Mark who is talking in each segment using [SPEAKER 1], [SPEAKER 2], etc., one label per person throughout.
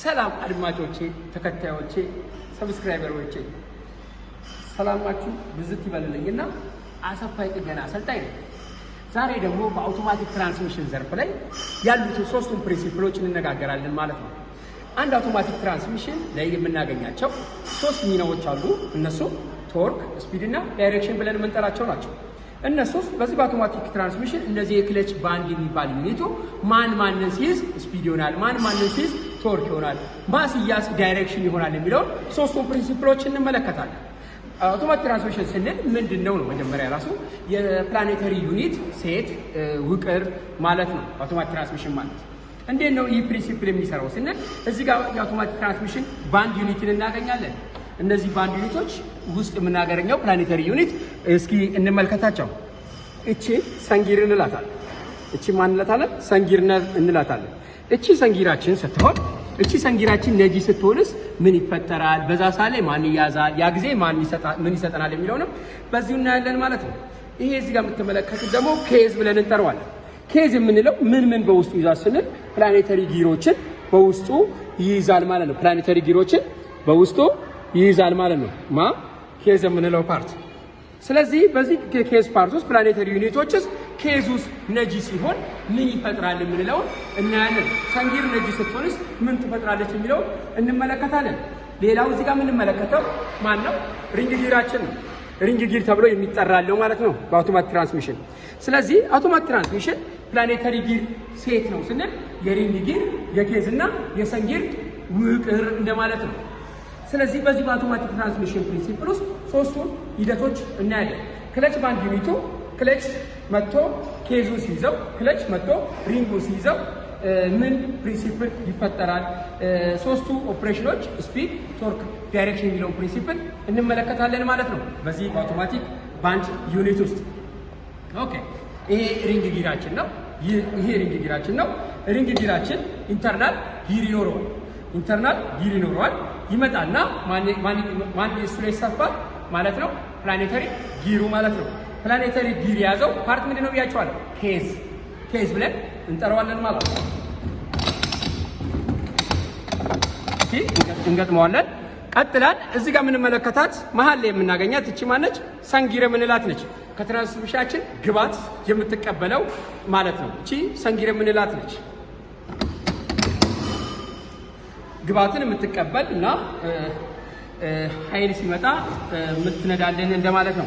[SPEAKER 1] ሰላም አድማጮቼ፣ ተከታዮቼ፣ subscriber ኦቼ ሰላማችሁ ብዝት ይበልልኝና አሰፋ የጥገና አሰልጣኝ ነኝ። ዛሬ ደግሞ በ automatic transmission ዘርፍ ላይ ያሉትን ሶስቱን principle ኦች እንነጋገራለን ማለት ነው። አንድ automatic transmission ላይ የምናገኛቸው ሶስት ሚናዎች አሉ። እነሱ torque፣ speed እና direction ብለን የምንጠራቸው ናቸው። እነሱ በዚህ በ automatic transmission እነዚህ የ clutch band የሚባል unit ኡ ማን ማንን ሲይዝ speed ይሆናል፣ ማን ማንን ሲይዝ torque ይሆናል፣ ማን ሲያዝ direction ይሆናል የሚለውን ሶስቱን principle ኦች እንመለከታለን። Automatic transmission ስንል ምንድን ነው ነው? መጀመሪያ ራሱ የ planetary unit set ውቅር ማለት ነው። Automatic transmission ማለት እንዴት ነው ይህ principle የሚሰራው ስንል እዚህ ጋር የ automatic transmission band unit ን እናገኛለን። እነዚህ band unit ኦች ውስጥ የምናገኘው planetary unit እስኪ እንመልከታቸው። እቺ sun gear እንላታለን። እቺ ማን እንላታለን? Sun gear እንላታለን። እቺ sun gear ኣችን ስትሆን እቺ sun gear ኣችን ነጂ ስትሆንስ ምን ይፈጠራል? በዛ ሰዓት ላይ ማን ይያዛል? ያ ጊዜ ማን ምን ይሰጠናል የሚለውንም በዚሁ እናያለን ማለት ነው። ይሄ እዚህ ጋር የምትመለከቱት ደግሞ case ብለን እንጠራዋለን። Case የምንለው ምን ምን በውስጡ ይዛል ስንል planetary gear ኦችን በውስጡ ይይዛል ማለት ነው። Planetary gear ኦችን በውስጡ ይይዛል ማለት ነው። ማ case የምንለው part። ስለዚህ በዚህ case part ውስጥ planetary unit ኦችስ case ውስጥ ነጂ ሲሆን ምን ይፈጥራል የምንለውን እናያለን። Sun gear ነጂ ስትሆንስ ምን ትፈጥራለች የሚለውን እንመለከታለን። ሌላው እዚህ ጋር የምንመለከተው ማን ነው? Ring gear ኣችን ነው። Ring gear ተብሎ የሚጠራለው ማለት ነው በ automatic transmission። ስለዚህ automatic transmission planetary gear set ነው ስንል የ ring gear፣ የ case እና የ sun gear ውቅር እንደማለት ነው። ስለዚህ በዚህ በ automatic transmission principle ውስጥ ሶስቱን ሂደቶች እናያለን። Clutch band unit ኡ clutch መጥቶ case ኡ ሲይዘው፣ clutch መጥቶ ring ኡ ሲይዘው ምን principle ይፈጠራል? ሶስቱ operation ኦች speed፣ torque፣ direction የሚለውን principle እንመለከታለን ማለት ነው በዚህ በ automatic band unit ውስጥ። Okay፣ ይሄ ring gear ኣችን ነው። ይሄ ring gear ኣችን ነው። Ring gear ኣችን internal gear ይኖረዋል። Internal gear ይኖረዋል። ይመጣና ማን እሱ ላይ ይሰፋል ማለት ነው? Planetary gear ኡ ማለት ነው። Planetary gear የያዘው part ምንድን ነው ብያቸዋለሁ? Case፣ case ብለን እንጠራዋለን ማለት ነው። እንገጥመዋለን። ቀጥላን እዚህ ጋር የምንመለከታት መሀል ላይ የምናገኛት እቺ ማነች? Sun gear የምንላት ነች። ከ transmission ኣችን ግባት የምትቀበለው ማለት ነው። እቺ sun gear የምንላት ነች። ግባትን የምትቀበል እና ኃይል ሲመጣ የምትነዳልን እንደማለት ነው።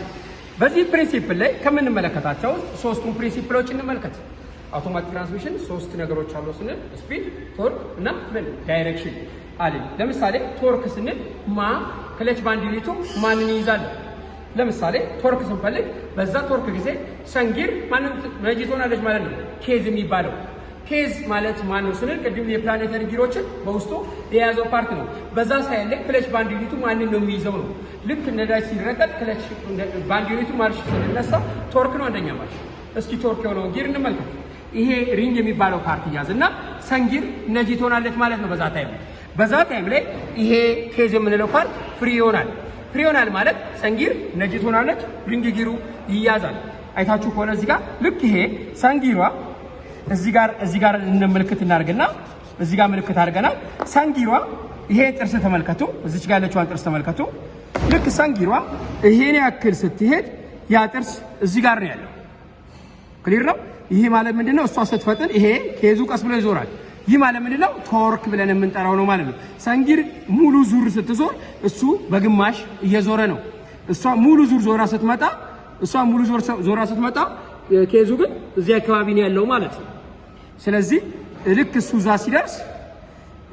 [SPEAKER 1] በዚህ principle ላይ ከምንመለከታቸው ሶስቱን principle ኦች እንመልከት። Automatic transmission ሶስት ነገሮች አሉ ስንል speed፣ torque እና ምን direction አለ። ለምሳሌ torque ስንል ማ clutch band unit ኡ ማንን ይይዛል? ለምሳሌ torque ስንፈልግ በዛ torque ጊዜ sun gear ማንን ነጂ ትሆናለች ማለት ነው። Case የሚባለው case ማለት ማን ነው ስንል ቅድም የ planetary gear ኦችን በውስጡ የያዘው part ነው። በዛ side ላይ clutch band unit ኡ ማንን ነው የሚይዘው ነው። ልክ ነዳጅ ሲረገጥ clutch band unit ኡ ማርሽ ስንነሳ torque ነው አንደኛ ማርሽ። እስኪ torque የሆነውን gear እንመልከት። ይሄ ring የሚባለው part ያዝና sun gear ነጂ ትሆናለች ማለት ነው። በዛ time ላይ ይሄ case የምንለው part free ይሆናል። Free ይሆናል ማለት sun gear ነጂ ትሆናለች፣ ring gear ኡ ይያዛል። አይታችሁ ከሆነ እዚህ ጋር ልክ ይሄ sun gear ዋ እዚህ ጋር ምልክት እናድርግና እዚህ ጋር ምልክት አድርገናል። Sun gear ዋ ይሄ ጥርስ ተመልከቱ። እዚች ጋር ያለችዋን ጥርስ ተመልከቱ። ልክ sun gear ዋ ይሄን ያክል ስትሄድ ያ ጥርስ እዚህ ጋር ነው ያለው። Clear ነው። ይሄ ማለት ምንድነው? እሷ ስትፈጥን ይሄ case ኡ ቀስ ብሎ ይዞራል። ይህ ማለት ምንድነው? Torque ብለን የምንጠራው ነው ማለት ነው። Sun gear ሙሉ ዙር ስትዞር እሱ በግማሽ እየዞረ ነው። እሷ ሙሉ ዙር ዞራ ስትመጣ case ኡ ግን እዚህ አካባቢ ነው ያለው ማለት ነው። ስለዚህ ልክ እሱ እዛ ሲደርስ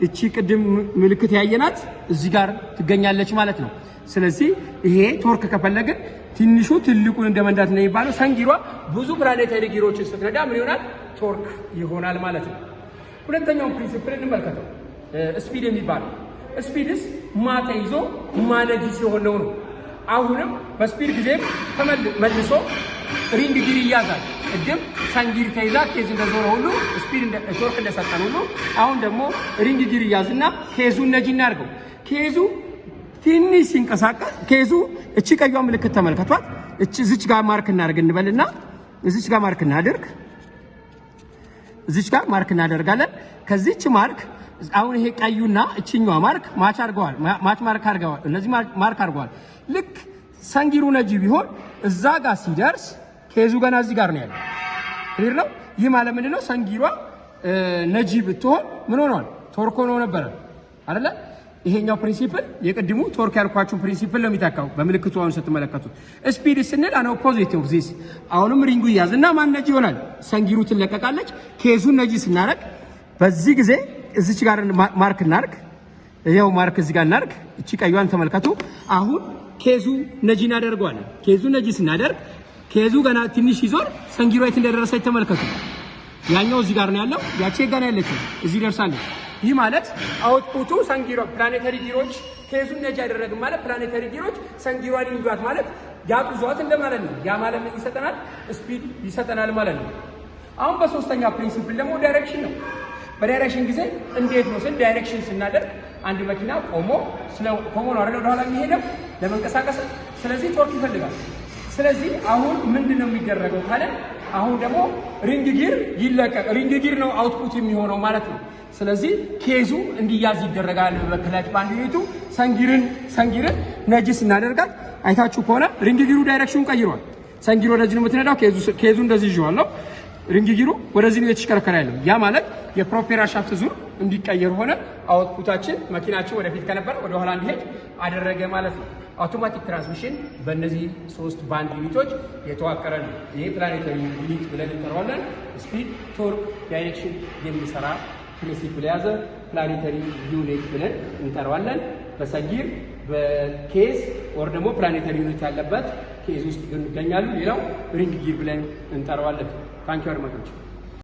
[SPEAKER 1] እቺ ቅድም ምልክት ያየናት እዚህ ጋር ትገኛለች ማለት ነው። ስለዚህ ይሄ torque ከፈለግን ትንሹ ትልቁን እንደ መንዳት ነው የሚባለው። Sun gear ዋ ብዙ planetary gear ኦችን ስትነዳ ምን ይሆናል? Torque ይሆናል ማለት ነው። ሁለተኛውን principle እንመልከተው። Speed የሚባለው speed ስ ማ ተይዞ ማ ነጂ ሲሆን ነው ነው። አሁንም በ speed ጊዜም መልሶ ring gear ይያዛል። ቅድም sun gear ተይዛ case እንደዞረ ሁሉ speed torque እንደሰጠን ሁሉ አሁን ደግሞ ring gear ይያዝና case ኡን ነጂ እናድርገው። Case ኡ ትንሽ ሲንቀሳቀስ case ኡ እቺ ቀዩዋ ምልክት ተመልከቷት። እቺ እዚች ጋር mark እናድርግ እንበልና እዚች ጋር mark እናድርግ። እዚች ጋር mark እናደርጋለን። ከዚች mark አሁን ይሄ ቀዩና እችኛዋ mark match አድርገዋል። Match mark አድርገዋል። እነዚህ mark አድርገዋል። ልክ sun gear ኡ ነጂ ቢሆን እዛ ጋር ሲደርስ case ኡ ገና እዚህ ጋር ነው ያለው። Clear ነው። ይህ ማለት ምንድን ነው? Sun gear ዋ ነጂ ብትሆን ምን ሆኗል? Torque ሆኖ ነበረ አይደለ? ይሄኛው principle የቅድሙ torque ያልኳችሁን principle ነው የሚተካው በምልክቱ አሁን ስትመለከቱት። Speed ስንል an opposite of this። አሁንም ring ኡ ይያዝ እና ማን ነጂ ይሆናል? Sun gear ኡ ትለቀቃለች። Case ኡን ነጂ ስናደርግ በዚህ ጊዜ እዚች ጋር mark እናርግ። ይኸው mark እዚህ ጋር እናርግ። እቺ ቀዩን ተመልከቱ። አሁን case ኡ ነጂ እናደርገዋለን። Case ኡ ነጂ ስናደርግ case ኡ ገና ትንሽ ሲዞር sun gear ዋ የት እንደደረሰች ተመልከቱ። ያኛው እዚህ ጋር ነው ያለው፣ ያቺ ጋር ነው ያለችው፣ እዚህ ደርሳለች። ይህ ማለት output ኡ sun gear ዋ planetary gear ኦች case ኡን ነጂ ያደረግን ማለት planetary gear ኦች sun gear ዋን ይንዷት ማለት ያጡዟት እንደማለት ነው። ያ ማለት ምን ይሰጠናል? Speed ይሰጠናል ማለት ነው። አሁን በሶስተኛ principle ደግሞ direction ነው። በ direction ጊዜ እንዴት ነው ስል direction ስናደርግ አንድ መኪና ቆሞ ስለ ቆሞ ነው አይደል ወደኋላ የሚሄደው ለመንቀሳቀስ። ስለዚህ torque ይፈልጋል። ስለዚህ አሁን ምንድን ነው የሚደረገው ካለ አሁን ደግሞ ring gear ይለቀቅ። Ring gear ነው output የሚሆነው ማለት ነው። ስለዚህ case ኡ እንዲያዝ ይደረጋል። በ clutch band unit ኡ sun gear ን sun gear ን ነጂ ስናደርጋት አይታችሁ ከሆነ ring gear ኡ direction ኑን ቀይሯል። Sun gear ኡ ወደዚህ ነው የምትነዳው። Case ኡ እንደዚህ ይዤዋለሁ። Ring gear ኡ ወደዚህ ነው የተሽከረከረ ያለው። ያ ማለት የ propeller shaft ዙር እንዲቀየር ሆነ። Output ኣችን መኪናችን ወደፊት ከነበረ ወደ ኋላ እንዲሄድ አደረገ ማለት ነው። Automatic transmission በእነዚህ ሶስት band unit ኦች የተዋቀረ ነው። ይሄ planetary unit ብለን እንጠራዋለን። Speed፣ torque፣ direction የሚሰራ principle የያዘ planetary unit ብለን እንጠራዋለን። በ sun gear በ case or ደግሞ planetary unit ያለበት case ውስጥ ይገኛሉ። ሌላው ring gear ብለን እንጠራዋለን። Thank you አድማጮች።